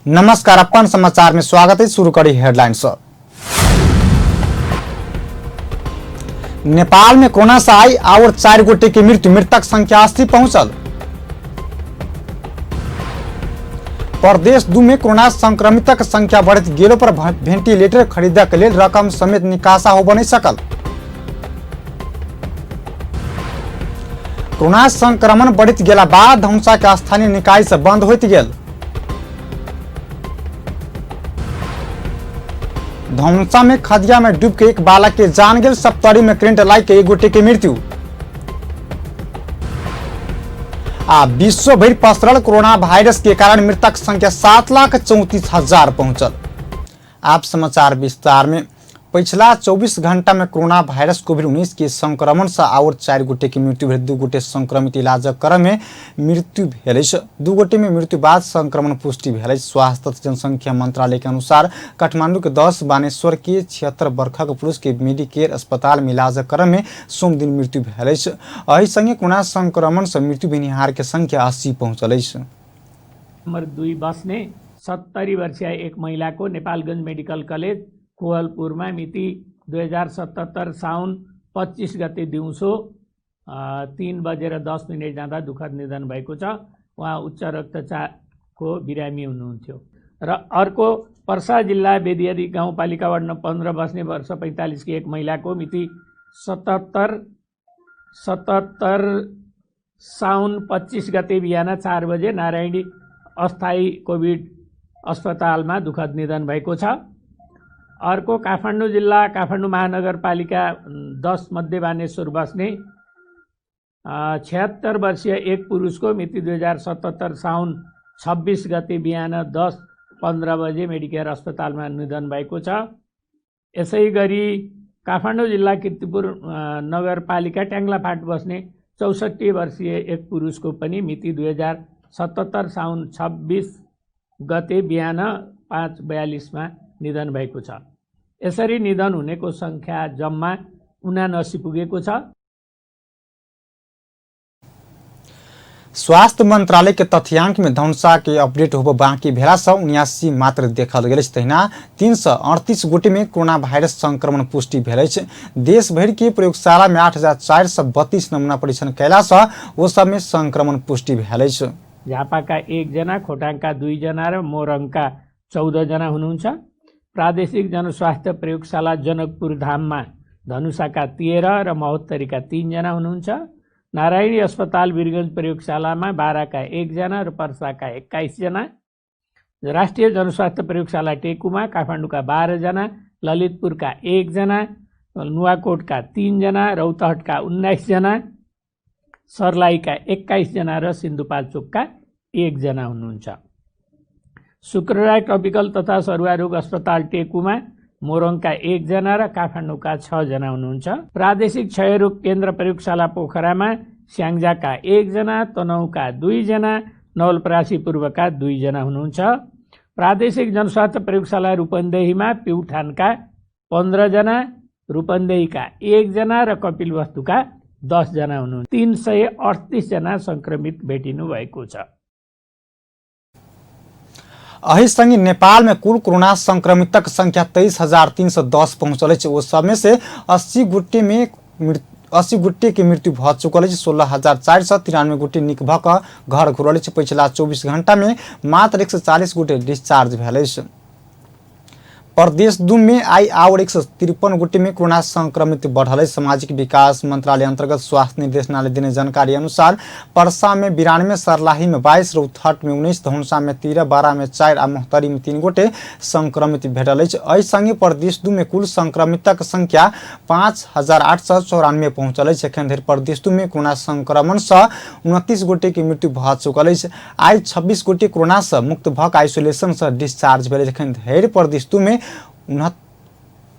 नमस्कार, अपन समाचार में स्वागत है। शुरू करी हेडलाइन से। नेपाल में कोरोना से आई और 4 गोटे की मृत्यु, मृतक संख्या 80 पहुंचल। प्रदेश 2 में कोरोना संक्रमितक संख्या बढ़ैत गेलो पर वेंटिलेटर खरीदक लेल रकम समेत निकासा होबऽ नहि सकल। कोरोना संक्रमण बढ़ैत गेला बाद धनुषा के स्थानीय निकाय से बंद होइत गेल। धनुषा में खदिया में डूब के एक बालक के जान गेल। सप्तरी में करंट लाग के एक गोटे के मृत्यु। आ विश्व भरि पसरल कोरोना वायरस के कारण मृतक संख्या 7,34,000 पहुंचल। आप समाचार विस्तार में। पिछला 24 घंटा में कोरोना वायरस कोविड-19 के संक्रमण से और 4 गोटे के मृत्यु भेल। 2 गोटे संक्रमित इलाजक क्रम में मृत्यु भेल अछि। 2 गोटे में मृत्यु बाद संक्रमण पुष्टि भेल अछि। स्वास्थ्य तथा जनसंख्या मंत्रालय के अनुसार काठमांडू के 10 बानेश्वर के 76 वर्षक पुरुष के मेडिकेयर अस्पताल में इलाजक क्रम में सोम दिन मृत्यु भेल अछि। एहि संगे कोरोना संक्रमण से मृत्यु भेनिहार के संख्या 80 पहुंचल अछि। नम्बर 2 बस्ने 70 वर्षीय एक महिलाको नेपालगञ्ज मेडिकल कलेज कोहलपुरमा मिति 2077 साउन 25 गते दिउँसो 3:10 जाँदा दुखद निधन भएको छ। उहाँ उच्च रक्तचापको बिरामी हुनुहुन्थ्यो। र अर्को पर्सा जिल्ला बेदियारी गाउँपालिका वार्ड नम्बर 15 बस्ने वर्ष 45 की एक महिलाको मिति 77 साउन 25 गते बिहान 4 बजे नारायणी अस्थायी कोभिड अस्पतालमा दुखद निधन भएको छ। अर्को काठमाडौँ जिल्ला काठमाडौँ महानगरपालिका 10 मध्ये बानेश्वर बस्ने 76 वर्षीय एक पुरुषको मिति 2077 साउन 26 गते बिहान 10:15 बजे मेडिकेयर अस्पतालमा निधन भएको छ। यसै गरी काठमाडौँ जिल्ला किर्तिपुर नगरपालिका ट्याङ्लाफाट बस्ने 64 वर्षीय एक पुरुषको पनि मिति 2077 साउन 26 गते बिहान 5:42 निधन भएको छ। यसरी निधन हुनेको सङ्ख्या जम्मा 79 पुगेको छ। स्वास्थ्य मंत्रालय के तथ्यांक में धनुषा के अपडेट होब बाँकी भेला से 79 मात्र देखल गेल अछि। तहिना 338 गोटे में कोरोना वायरस संक्रमण पुष्टि भेल अछि। देश भरि के प्रयोगशाला में 8,432 नमूना परीक्षण कयला से ओ सब में संक्रमण पुष्टि भेल अछि। झापाका 1 जना, खोटाङका 2 जना र मोरङका 14 जना हुनुहुन्छ। प्रादेशिक जनस्वास्थ्य प्रयोगशाला जनकपुर धाममा धनुषाका 13 र महोत्तरीका 3 जना हुनुहुन्छ। नारायणी अस्पताल वीरगञ्ज प्रयोगशालामा बाराका 1 जना र पर्साका 21 जना। राष्ट्रिय जनस्वास्थ्य प्रयोगशाला टेकुमा काठमाडौँका 12 जना, ललितपुरका 1 जना, नुवाकोटका 3 जना, रौतहटका 19 जना, सर्लाहीका 21 जना र सिन्धुपाल्चोकका 1 जना हुनुहुन्छ। शुक्रराय ट्रपिकल तथा सरुवा रोग अस्पताल टेकुमा मोरङका 1 जना र काठमाडौँका 6 जना हुनुहुन्छ। प्रादेशिक क्षयरोग केन्द्र प्रयोगशाला पोखरामा स्याङ्जाका 1 जना, तनहुँका 2 जना, नवलपरासी पूर्वका 2 जना हुनुहुन्छ। प्रादेशिक जनस्वास्थ्य प्रयोगशाला रूपन्देहीमा प्युठानका 15 जना, रूपन्देहीका 1 जना र कपिलवस्तुका 10 जना हुनुहुन्छ। 338 जना संक्रमित भेटिनु भएको छ। एहि संगे नेपाल में कुल कोरोना संक्रमितक संख्या 23,310 पहुंचल अछि। ओ सब में से 80 गोटे में 80 गोटे के मृत्यु भऽ चुकल अछि। 16,493 गोटे नीक भऽ कऽ घर घुरल अछि। पछिला 24 घंटा में मात्र 140 गोटे डिस्चार्ज भेल अछि। प्रदेश 2 में आई आओर 153 गोटे में कोरोना संक्रमित बढ़ल अछि। सामाजिक विकास मंत्रालय अंतर्गत स्वास्थ्य निर्देशनालय देने जानकारी अनुसार परसा में 92, सरलाही में 22, रौतहट में 19, धनुषा में 13, बारा में 4 आ महोत्तरी में 3 गोटे संक्रमित भेटल अछि। एहि संगे प्रदेश 2 में कुल संक्रमितक संख्या 5,894 पहुंचल अछि। एखन धरि प्रदेश 2 में कोरोना संक्रमण सँ 29 गोटे के मृत्यु भऽ चुकल अछि। आइ 26 गोटे कोरोना सँ मुक्त भऽ कऽ आइसोलेशन सँ डिस्चार्ज भेल अछि। एखन धरि प्रदेश 2 में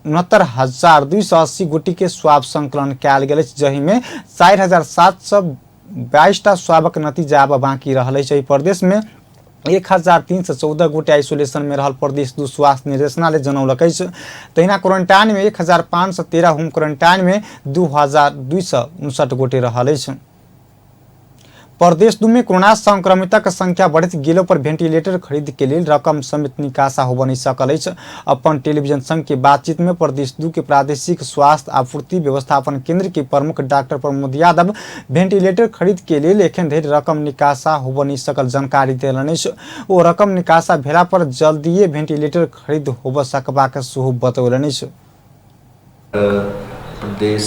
69,280 गोटे के स्वाब संकलन कयल गेल अछि, जाहिमे 4,722 टा स्वाबक नतीजा आब बाँकी रहल अछि। एहि प्रदेश में 1,314 गोटे आइसोलेशन में रहल प्रदेश 2 स्वास्थ्य निर्देशनालय जनौलक अछि। तहिना क्वारंटाइन में 1,513, होम क्वारंटाइन में 2,259 गोटे रहल अछि। प्रदेश 2 में कोरोना संक्रमितक संख्या बढ़ैत गेलो पर वेंटिलेटर खरीद के लेल रकम समेत निकासा होबऽ नहि सकल अछि। अपन टेलीविजन संग के बातचीत में प्रदेश 2 के प्रादेशिक स्वास्थ्य आपूर्ति व्यवस्थापन केंद्र के प्रमुख डॉक्टर प्रमोद यादव वेंटिलेटर खरीद के लेल एखन धरि रकम निकासा होबऽ नहि सकल जानकारी देलनि अछि। ओ रकम निकासा भेला पर जल्दिए वेंटिलेटर खरीद होबऽ सकबाक सेहो बतौलनि अछि। प्रदेश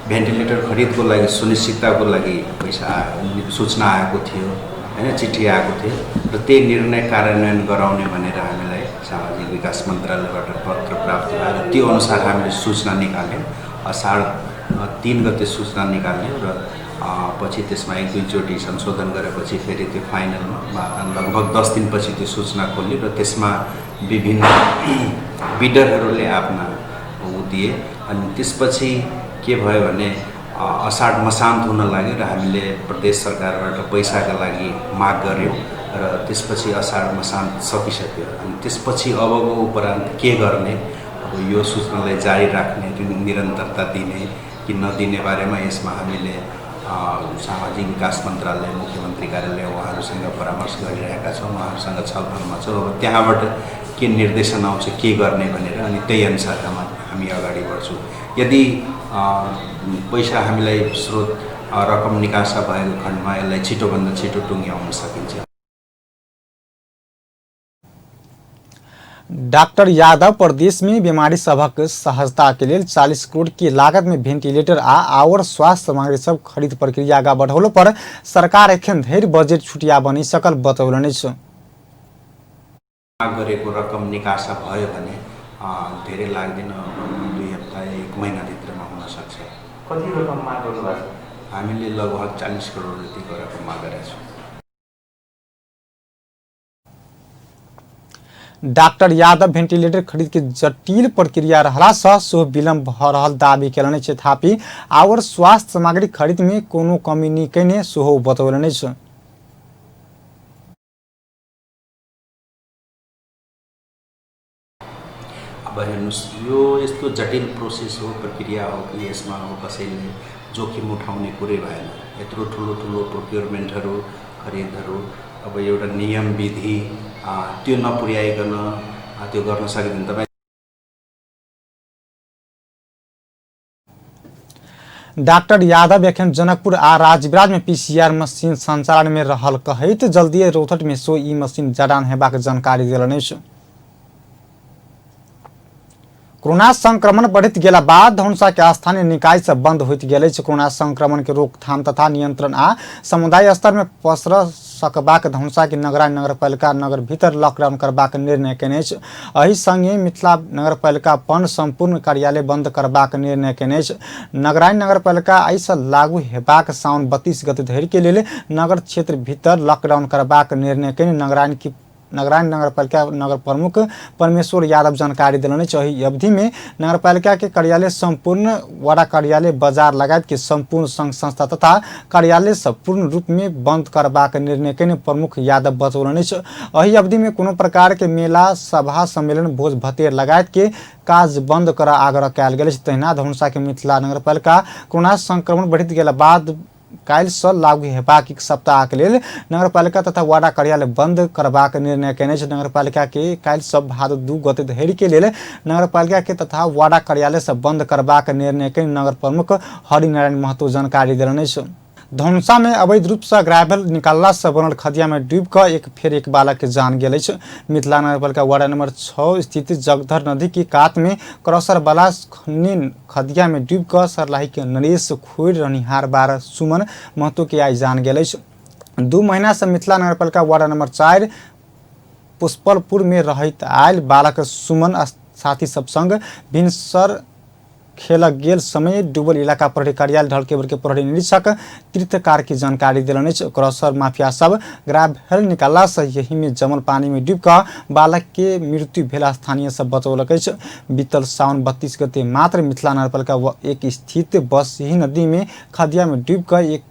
भेन्टिलेटर खरिदको लागि सुनिश्चितताको लागि पैसा आयो, सूचना आएको थियो हैन, चिठी आएको थियो र त्यही निर्णय कार्यान्वयन गराउने भनेर हामीलाई सामाजिक विकास मन्त्रालयबाट पत्र प्राप्त भयो र त्यो अनुसार हामीले सूचना निकाल्यौँ। असाढ 3 गते सूचना निकाल्यौँ र पछि त्यसमा एक दुईचोटि संशोधन गरेपछि फेरि त्यो फाइनलमा लगभग 10 दिनपछि त्यो सूचना खोल्यो र त्यसमा विभिन्न बिडरहरूले आफ्ना ऊ दिए। अनि त्यसपछि के भयो भने असाढ मसान्त हुन लाग्यो र हामीले प्रदेश सरकारबाट पैसाका लागि माग गऱ्यौँ र त्यसपछि असाढ मसान्त सकिसक्यो। अनि त्यसपछि अबको उपरान्त के गर्ने, अब यो सूचनालाई जारी राख्ने, निरन्तरता दिने कि नदिने बारेमा यसमा हामीले सामाजिक विकास मन्त्रालय, मुख्यमन्त्री कार्यालय उहाँहरूसँग परामर्श गरिरहेका छौँ, उहाँहरूसँग छलफलमा छौँ। अब त्यहाँबाट के निर्देशन आउँछ के गर्ने भनेर अनि त्यही अनुसार हामी अगाडि बढ्छौँ। यदि पैसा हामीलाई स्रोत रकम निकासा भएको खण्डमा यसलाई छिटोभन्दा छिटो टुङ्ग्याउन सकिन्छ। डॉक्टर यादव प्रदेश में बीमारी सभक सहजता के लेल 40 करोड़ के लागत में वेंटिलेटर आ आओर स्वास्थ्य सामग्री सब खरीद प्रक्रिया आगा बढ़ौलो पर सरकार एखन धरि बजेट छुटिया नहि सकल बतौलनि अछि। माग गरेको रकम निकासा भयो भने धेरै लाग्दैन, 2 हप्ता 1 महिनाभित्रमा हुन सक्छ। कति रकम माग गर्नुभएको छ? हामीले लगभग 40 करोड जतिको रकम माग गरेका छौँ। डॉक्टर यादव वेंटिलेटर खरीद के जटिल प्रक्रिया रहला सँ सेहो विलंब भऽ रहल दावी केलनि अछि। तथापि आओर स्वास्थ्य सामग्री खरीद में कोनो कमी नहि कयने सेहो बतौलनि अछि। अब हेर्नुहोस्, यो यस्तो जटिल प्रोसेस हो, प्रक्रिया हो कि यसमा अब कसैले जोखिम उठाउने कुरै भएन। यत्रो ठुलो ठुलो प्रोक्योरमेन्टहरू, खरिदहरू अब एउटा नियम विधि त्यो नपुर्याइकन त्यो गर्न सकिँदैन। तपाईँ डॉक्टर यादव एखन जनकपुर आ राजविराज में पीसीआर मशीन संचालन में रहल कहैत जल्दिए रौतहट में सेहो ई मशीन जड़ान हेबाक जानकारी देलनि अछि। कोरोना संक्रमण बढ़ैत गेला बाद धनुषा के स्थानीय निकाय सब बंद होइत गेल अछि। कोरोना संक्रमण के रोकथाम तथा नियंत्रण आ समुदाय स्तर में पसर सकबाक धनुषा के नगरा नगरपालिका नगर भीतर लॉकडाउन करबाक निर्णय केने अछि। एहि संगे मिथिला नगरपालिका अपन संपूर्ण कार्यालय बंद करबाक निर्णय केने अछि। नगराइन नगरपालिका एहिसँ लागू हेबाक साउन 32 गते धरि के लेल नगर क्षेत्र भीतर लॉकडाउन करबाक निर्णय केने नगराइन नगरपालिका नगर प्रमुख परमेश्वर यादव जानकारी देलनि अछि। एहि अवधि में नगरपालिका के कार्यालय, संपूर्ण वडा कार्यालय, बाजार लगायत के संपूर्ण संघ संस्था तथा कार्यालय सब पूर्ण रूप में बंद करबाक निर्णय केने प्रमुख यादव बतौलनि अछि। एहि अवधि में कोनो प्रकार के मेला, सभा, सम्मेलन, भोज भतेर लगायत के काज बंद कर आग्रह कयल गेल अछि। तहिना धनुषा के मिथिला नगरपालिका कोरोना संक्रमण बढ़ैत गेला बाद काल्हिसँ लागू हेबाक एक सप्ताहक लेल नगरपालिका तथा वाडा कार्यालय बंद करबाक निर्णय केने अछि। नगरपालिका के काल्हिसँ भादो 2 गते धरि के लेल नगरपालिका के तथा वाडा कार्यालय से बंद करबाक निर्णय के नगर प्रमुख हरिनारायण महतो जानकारी देलनि अछि। धनुषा में अवैध रूप से ग्रावेल निकालला से बनल खदिया में डूबि कऽ एक फेर एक बालक के जान गेल अछि। मिथिला नगरपालिका वार्ड नंबर 6 स्थित जगधर नदी के कात में क्रसर वाला खन्नी खदिया में डूबि कऽ सरलाही के नरेश खोरि रहनिहार 12 सुमन महतो के आइ जान गेल अछि। 2 महीना से मिथिला नगरपालिका वार्ड नंबर 4 पुष्पलपुर में रहैत आयल बालक सुमन साथी सब संग भिनसर खेलक गेल समय डूबल इलाका प्रहरी कार्यालय ढलकेबर के प्रहरी निरीक्षक तीर्थ कार्की जानकारी देलनि अछि। क्रसर माफिया सब ग्रावेल निकालला से यही में जमल पानी में डूबि कऽ बालक के मृत्यु भेल स्थानीय सब बतौलक अछि। बीतल साउन 32 गते मात्र मिथिला नगरपालिका 1 स्थित बसही नदी में खदिया में डूबि कऽ एक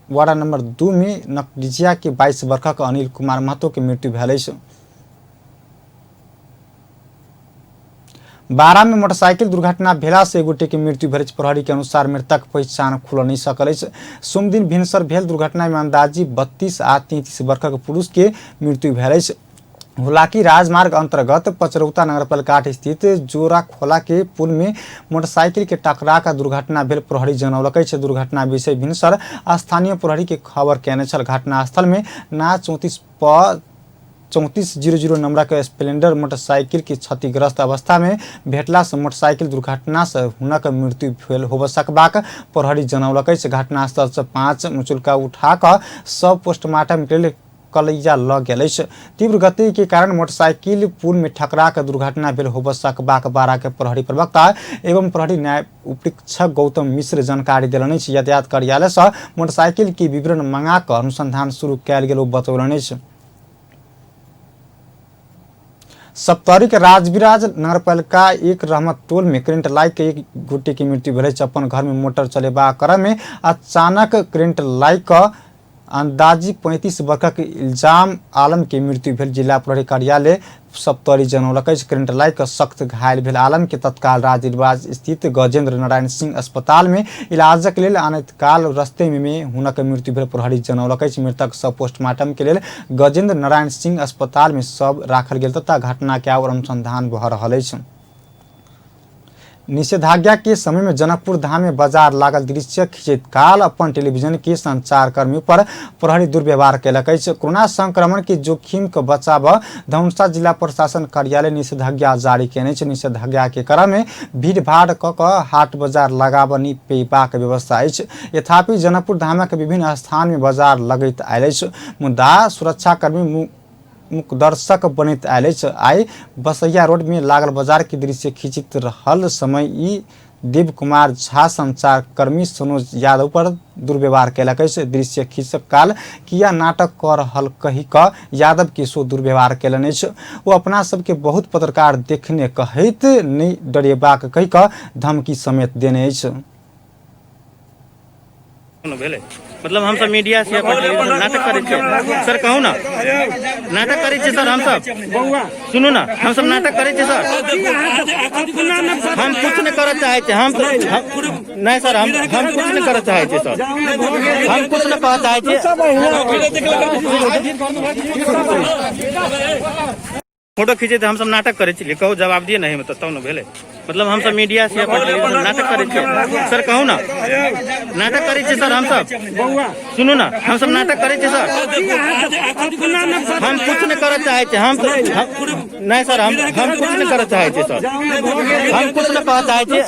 वार्ड नंबर 2 में नकडिजिया के 22 वर्षक अनिल कुमार महतो के मृत्यु भेल अछि। बारा में मोटरसाइकिल दुर्घटना भेला से एक गोटे के मृत्यु भेल अछि। प्रहरी के अनुसार मृतक पहिचान खुल नहि सकल अछि। सोमदिन भिनसर भेल दुर्घटना में अंदाजी 32 आ 33 वर्षक पुरुष के मृत्यु भेल अछि। हुलाकी राजमार्ग अंतर्गत पचरौता नगरपालिका स्थित जोरा खोला के पुल में मोटरसाइकिल के टकरा का दुर्घटना भेल प्रहरी जनौलक अछि। दुर्घटना विषय भिनसर स्थानीय प्रहरी के खबर केने छल। घटनास्थल में ना 34 प 3400 नंबर के स्प्लेंडर मोटरसाइकिल के क्षतिग्रस्त अवस्था में भेटला से मोटरसाइकिल दुर्घटना से हुनक मृत्यु भेल होब सकबाक प्रहरी जनौलक अछि। घटनास्थल से 5 मुचुल्का उठा कऽ सब पोस्टमार्टम के लेल कलैया ल गेल अछि। तीव्र गति के कारण मोटरसाइकिल पुल में ठकरा के दुर्घटना भेल होब सकबाक बारा के प्रहरी प्रवक्ता एवं प्रहरी न्याय उपरीक्षक गौतम मिश्र जानकारी देलनि अछि। यातायात कार्यालय से मोटरसाइकिल के विवरण मंगा कऽ अनुसंधान शुरू कयल गेल ओ बतौलनि अछि। सप्तरी के राजविराज नगरपालिका 1 रहमत टोल में करेंट लाग के एक गोटे के मृत्यु भेल अछि। अपन घर में मोटर चलेबा क्रम में अचानक करेंट लाग कऽ अंदाजी 35 वर्षक इल्जाम आलम के मृत्यु भेल जिला प्रहरी कार्यालय सप्तरी जनौलक अछि। करेंट लाग कऽ सख्त घायल भेल आलम के तत्काल राजविराज स्थित गजेंद्र नारायण सिंह अस्पताल में इलाजक लेल आनैत काल रस्ते में हुनक मृत्यु भेल प्रहरी जनौलक अछि। मृतक सब पोस्टमार्टम के लेल गजेंद्र नारायण सिंह अस्पताल में सब राखल गेल तथा घटना के आओर अनुसंधान भऽ रहल अछि। निषेधाज्ञा के समय में जनकपुर धाम में बाजार लागल दृश्य खींचैत काल अपन टेलीविजन के संचारकर्मी पर प्रहरी दुर्व्यवहार केलक अछि। कोरोना संक्रमण के जोखिम के बचाव धनुषा जिला प्रशासन कार्यालय निषेधाज्ञा जारी केने अछि। निषेधाज्ञा के क्रम में भीड़ भाड़ क कऽ हाट बाजार लगाब नहि पेबाक व्यवस्था अछि। यथापि जनकपुर धामक विभिन्न स्थान में बाजार लगैत आयल अछि, मुदा सुरक्षाकर्मी मुकदर्शक बनैत आयल अछि। आइ बसैया रोड में लागल बाजार के दृश्य खींचित रहल समय ई देव कुमार झा संचारकर्मी सनोज यादव पर दुर्व्यवहार केलक अछि। दृश्य खींचक काल किया नाटक कऽ रहल कहि कऽ यादव के सो दुर्व्यवहार केलनि अछि। ओ अपना सबके बहुत पत्रकार देखने कहैत नहि डरेबाक कहि कऽ धमकी समेत देने अछि। भेलै मतलब हमसब मीडिया से नाटक करै छियै सर, कहू ने नाटक करै छियै सर हमसब, सुनू ने हमसब नाटक करै छियै सर, हम कुछ नहि करऽ चाहै छियै, हम नहि सर, हम कुछ नहि करऽ चाहै छियै सर, हम कुछ नहि कहऽ चाहै छियै। फोटो खींचे तऽ हमसब नाटक करै छलियै, कहू जवाब दिअ ने तऽ तब ने भेलै। मतलब हमसब मीडिया से नाटक करै छियै सर, कहू ने नाटक करै छियै सर हमसब, सुनू ने हमसब नाटक करै छियै सर, हम कुछ नहि करऽ चाहै छियै, हम नहि सर, हम कुछ नहि करऽ चाहै छियै सर, हम कुछ नहि कहऽ चाहै छियै।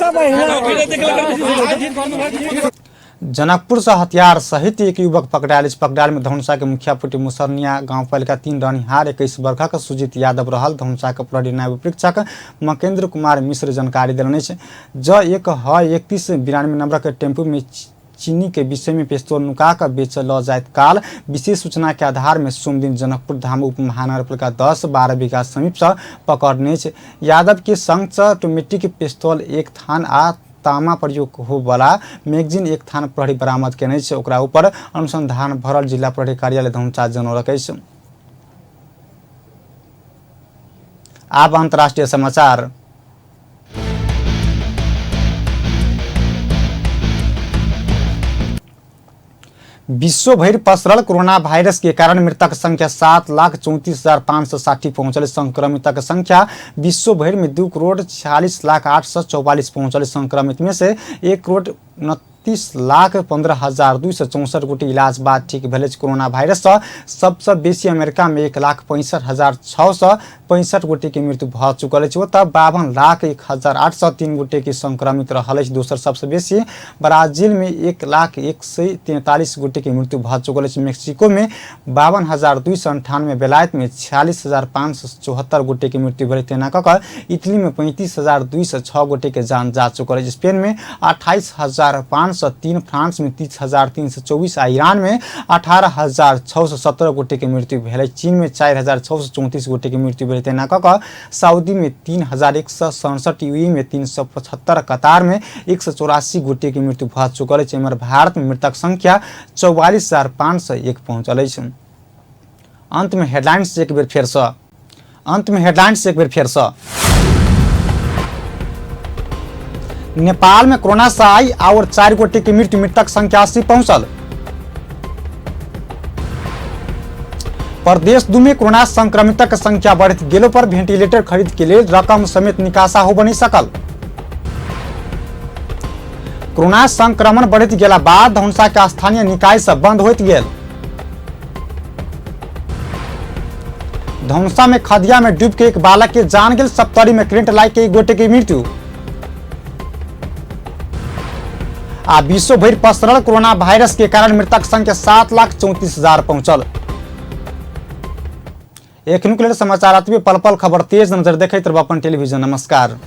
जनकपुर से हथियार सहित एक युवक पकड़ायल अछि। पकड़ायल में धनुषा के मुखियापुटी मुसरनिया गांव पालिका 3 रहनिहार 21 वर्षक सुजीत यादव रहल धनुषा के प्रहरी नायब उपरीक्षक मकेंद्र कुमार मिश्र जानकारी देलनि अछि। ज 1 ह 3192 नंबर के टेम्पू में चीनी के विषय में पिस्तौल नुका कऽ बेचऽ लऽ जाइत काल विशेष सूचना के आधार में सोमदिन जनकपुर धाम उप महानगरपालिका 10 12 बीघा समीप से पकड़ने अछि। यादव के संग से ऑटोमेटिक पिस्तौल 1 थान आ तामा प्रयोग होबला मैगजीन 1 थान प्रहरी बरामद केने अछि। ओकरा ऊपर अनुसंधान भरल जिला प्रहरी कार्यालय धनुषा जनौलक अछि। आब अंतर्राष्ट्रीय समाचार। विश्व भरि पसरल कोरोना वायरस के कारण मृतक संख्या 7,34,560 पहुंचल। संक्रमितक संख्या विश्व भरि में 2,46,00,844 पहुंचल। संक्रमित में से 1,29,15,264 गोटे इलाज बाद ठीक भेल अछि। कोरोना वायरस सँ सबसँ बेसी अमेरिका में 1,65,665 गोटे के मृत्यु भऽ चुकल अछि। ओतऽ 52,01,803 गोटे के संक्रमित रहल अछि। दोसर सबसँ बेसी ब्राजील में 1,00,143 गोटे के मृत्यु भऽ चुकल अछि। मेक्सिको में 52,298, बेलायत में 46,574 गोटे के मृत्यु भेल। तेना कऽ कऽ इटली में 35,206 गोटे के जान जा चुकल अछि। स्पेन में 28,503, फ्रांस में 30,324 आ ईरान में 18,617 गोटे के मृत्यु भेल अछि। चीन में 4,634 गोटे के मृत्यु भेल। तेना कऽ कऽ सऊदी में 3,167, यूएई में 375, कतार में 184 गोटे के मृत्यु भऽ चुकल अछि। एम्हर भारत में मृतक संख्या 44,501 पहुंचल अछि। अंत में हेडलाइंस एक बेर फेर सँ। अंत में हेडलाइंस एक बेर फेर सँ। नेपाल में कोरोना से आई और 4 गोटे के मृत्यु, मृतक संख्या 80 पहुंचल। प्रदेश 2 में कोरोना संक्रमितक संख्या बढ़ित गेलो पर वेंटिलेटर खरीद के लेल रकम समेत निकासा हो बनी सकल। कोरोना संक्रमण बढ़ित गेला बाद धनुषा के स्थानीय निकाय सब बंद होइत गेल। धनुषा में खदिया में डूब के एक बालक के जान गेल। सप्तरी में करंट लाग के एक गोटे के मृत्यु। आ विश्व भरि पसरल कोरोना वायरस के कारण मृतक संख्या 7,34,000 पहुंचल। एखनुक लेल समाचार अतबे। पल पल खबर तेज नजर देखैत रहब अपन टेलीविजन। नमस्कार।